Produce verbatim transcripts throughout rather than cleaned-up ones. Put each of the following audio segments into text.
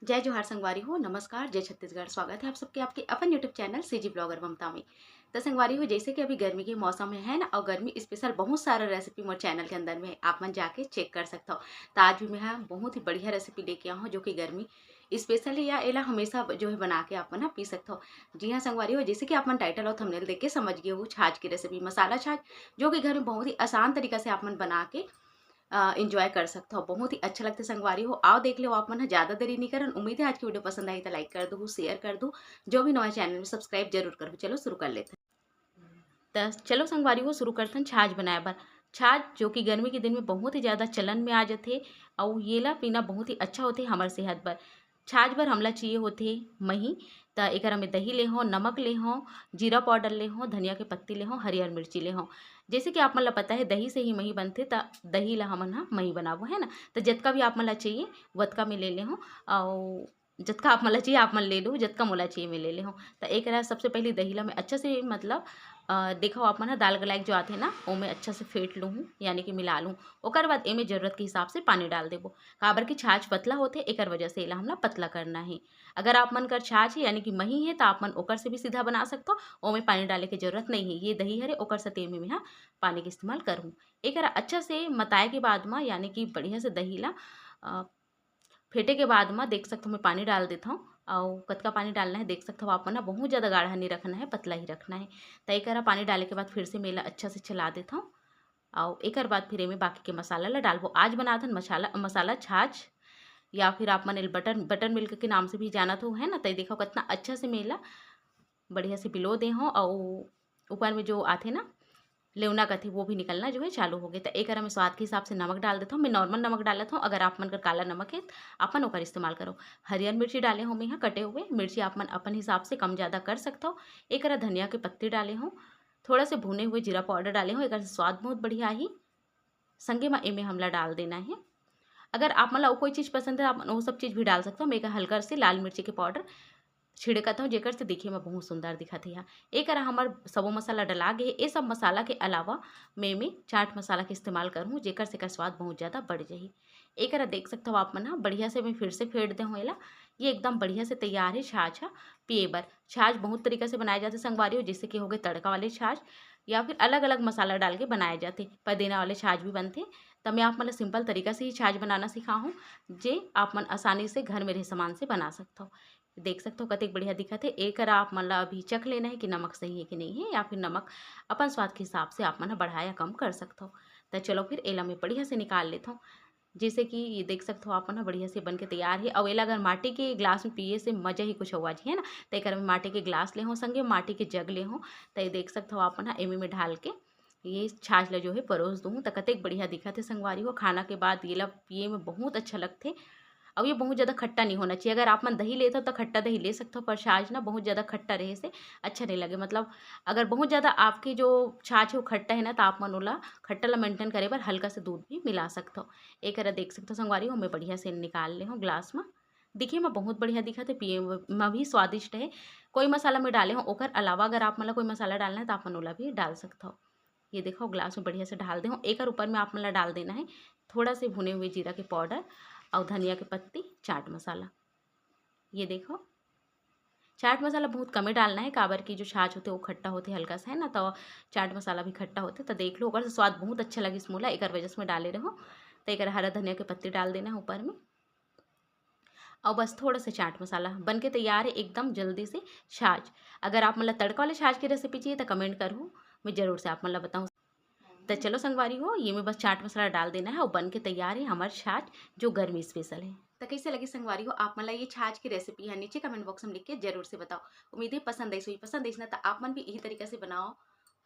जय जोहार संगवारी हो, नमस्कार, जय छत्तीसगढ़। स्वागत है आप सबके आपके अपन YouTube चैनल सीजी ब्लॉगर ममता में। तो संगवारी हो, जैसे कि अभी गर्मी के मौसम में है ना, और गर्मी स्पेशल बहुत सारा रेसिपी मोर चैनल के अंदर में है, आप मन जाके चेक कर सकते हो। तो आज भी मैं हाँ बहुत ही बढ़िया रेसिपी लेके आऊँ हूँ, जो कि गर्मी स्पेशल है या एला हमेशा जो है बना के आप मन हाँ पी सकते हो। जी हाँ संगवारी हो, जैसे कि आप मन टाइटल और थंबनेल देख के समझ गए हो, छाछ की रेसिपी, मसाला छाछ, जो कि घर में बहुत ही आसान तरीका से आप मन बना के इंजॉय कर सकते हो। बहुत ही अच्छा लगता है संगवारी हो। आओ देख लो आप मन ह, ज़्यादा देरी नहीं करन। उम्मीद है आज की वीडियो पसंद आई तो लाइक कर दू, शेयर कर दू, जो भी नवा चैनल में सब्सक्राइब जरूर करू। चलो शुरू कर लेते हैं। तो चलो संगवारी हो, शुरू करते हैं छाछ बनाए बर। छाछ जो कि गर्मी के दिन में बहुत ही ज़्यादा चलन में आ जाते, और येला पीना बहुत ही अच्छा होते हमारे सेहत बर। छाछ बर हमला चाहिए होथे मही, त एकरा में दही ले हों, नमक ले हों, जीरा पाउडर ले हों, धनिया के पत्ती ले हों, हरियर मिर्ची ले हों। जैसे कि आप मन ला पता है, दही से ही मही बनथे, त दही ला हमन ह मही बनाबो, है ना। त जतका भी आप मन ला चाहिए, वतका में ले ले हों, अउ जतका आप मन ला चाहिए, आप मन ले लो, जतका मोला चाहिए, मैं ले ले हों। त एकरा सबसे पहले दही ला मैं अच्छा से, मतलब, अ, देखो आप मन ह, दाल गलाए के जो आथे ना, ओमे अच्छा से फेंट लूँ, यानी कि मिला लूँ। ओकर बाद एमे जरूरत के हिसाब से पानी डाल देबो, काबर कि छाछ पतला होथे, एकर वजह से एला हमला पतला करना है। अगर आप मन कर छाछ है, यानी कि मही है, त आप मन ओकर से भी सीधा बना सकथो, ओमे पानी डाले के जरूरत नहीं है। ये दही हरे, ओकर सेती एमे मैं ह पानी के इस्तेमाल करहूँ। एकरा अच्छा से मताए के बाद म, यानी कि बढ़िया से दही ला, अ, फेंटे के बाद म देख सकथो, मैं पानी डाल देथव, अउ कतका पानी डालना है देख सकथो आप मन ह। बहुत ज़्यादा गाढ़ा नहीं रखना है, पतला ही रखना है। त एकरा पानी डाले के बाद फिर से मैं एला अच्छा से चला देथव। अउ एकर बाद फिर एमे बाकी के मसाला ला डालबो। आज बनाथन मसाला, मसाला छाछ, या फिर आप मन एल बटर, बटर मिल्क के नाम से भी जानत हो, है ना। त देखो कितना अच्छा से मैं एला बढ़िया से बिलो दे हों, अउ ऊपर में जो आथे ना लेवना कथे, वो भी निकलना जो है चालू हो गए। त एकरा में स्वाद के हिसाब से नमक डाल देथव। मैं नॉर्मल नमक डालत हूँ, अगर आप मन कर काला नमक है, अपन ओकर इस्तेमाल करो। हरियर मिर्ची डाले हूँ मैं यहाँ कटे हुए, मिर्ची आप मन अपन हिसाब से कम ज़्यादा कर सकथव। एकरा धनिया के पत्ती डाले हूँ, थोड़ा से भुने हुए जीरा पाउडर डाले हूँ, एकर से स्वाद बहुत बढ़िया आही। संगे म एमे हमला डाल देना है। अगर आप मन ला अउ कोई चीज़ पसंद है, आप मन वो सब चीज़ भी डाल सकथव। मैं एक हल्का से लाल मिर्ची के पाउडर छिड़कत हूँ, जेकर से दिखे में बहुत सुंदर दिखत है। एकरा हमर सबो मसाला डला गे हे। ये सब मसाला के अलावा मैं एमे चाट मसाला के इस्तेमाल करहूँ, जेकर से एकर स्वाद बहुत ज़्यादा बढ़ जाही। एकरा देख सकथव आप मन ह, बढ़िया से मैं फिर से फेंट दे हूँ एला। ये एकदम बढ़िया से तैयार है छाछ ह पिए बर। छाछ बहुत तरीका से बनाए जाथे संगवारी हो, जैसे कि हो गए तड़का वाले छाछ, या फिर अलग-अलग मसाला डाल के बनाए जाथे। पुदीना वाले छाछ भी बनथे। त मैं आप मन ल सिंपल तरीका से ही छाछ बनाना सिखाहूँ, जे आप मन आसानी से घर में रहे सामान से बना सकथव। देख सकथव कतेक बढ़िया दिखत हे। एकर आप मन ल अभी चख लेना है कि नमक सही है कि नहीं है, या फिर नमक अपन स्वाद के हिसाब से आप मन ह बढ़ा या कम कर सकथव। त चलो फिर एला मैं बढ़िया से निकाल लेथव। जैसे कि ये देख सकथव आप मन ह, बढ़िया से बन के तैयार हे। अउ एला अगर माटी के ग्लास में पिए से मजा ही कुछ अउ आ जाही, है ना। त एकर में माटी के ग्लास ले हों, संगे माटी के जग ले हों। त ये देख सकथव आप मन ह, एमे में डाल के ये छाछ ल जो है परोस दूँ, त कतेक बढ़िया दिखत हे संगवारी हो। खाना के बाद ये ला पिए में बहुत अच्छा लगथे। अउ ये बहुत ज़्यादा खट्टा नहीं होना चाहिए। अगर आप मन दही लेथव त खट्टा दही ले सकथव, पर छाछ ना बहुत ज़्यादा खट्टा रहे से अच्छा नहीं लगे। मतलब अगर बहुत ज़्यादा आपके जो छाछ है वो खट्टा है ना, त आप मन ओला खट्टा ला मेंटेन करे बर हल्का से दूध भी मिला सकथव। एकरा देख सकथव संगवारी हो, मैं बढ़िया से निकाल ले हूँ ग्लास में। दिखे में बहुत बढ़िया दिखत हे, पिए में भी स्वादिष्ट है। कोई मसाला मैं डाले हूँ, ओकर अलावा अगर आप मन ला कोई मसाला डालना है त आप मन ओला भी डाल सकथव। ये देखो ग्लास में बढ़िया से डाल दे हूँ। एकर ऊपर में आप मन ला डाल देना है थोड़ा से भुने हुए जीरा के पाउडर अउ धनिया के पत्ती, चाट मसाला। ये देखो चाट मसाला बहुत कमे डालना है, काबर कि जो छाछ होथे वो खट्टा होथे हल्का सा, है ना, तो चाट मसाला भी खट्टा होथे। तो देख लो, ओकर से स्वाद बहुत अच्छा लगिस मोला, एकर वजह से मैं डाले रहूँ। तो एकर हरा धनिया के पत्ती डाल देना है ऊपर में। अउ बस थोड़ा सा चाट मसाला बन के तैयार है एकदम जल्दी से छाछ। अगर आप मन ला तड़का वाले छाछ की रेसिपी चाहिए तो कमेंट करहू, मैं जरूर से आप मन ला बताऊँ। तो चलो संगवारी हो, ये मैं बस चाट मसाला डाल देना है और बन के तैयार है हमार छाछ जो गर्मी स्पेशल है। तो कैसे लगी संगवारी हो आप मन ला ये छाछ की रेसिपी है, नीचे कमेंट बॉक्स में लिख के जरूर से बताओ। उम्मीद है पसंद आई होही, पसंद आइस ना तो आप मन भी यही तरीका से बनाओ,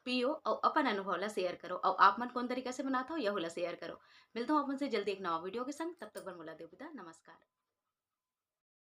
पियो और अपन अनुभव ला शेयर करो। और आप मन कौन तरीका से बनात हो, यहू ला शेयर करो। मिलता हूँ आप मन से जल्दी एक नवा वीडियो के संग, तब तक बर मोला देव विदा, नमस्कार।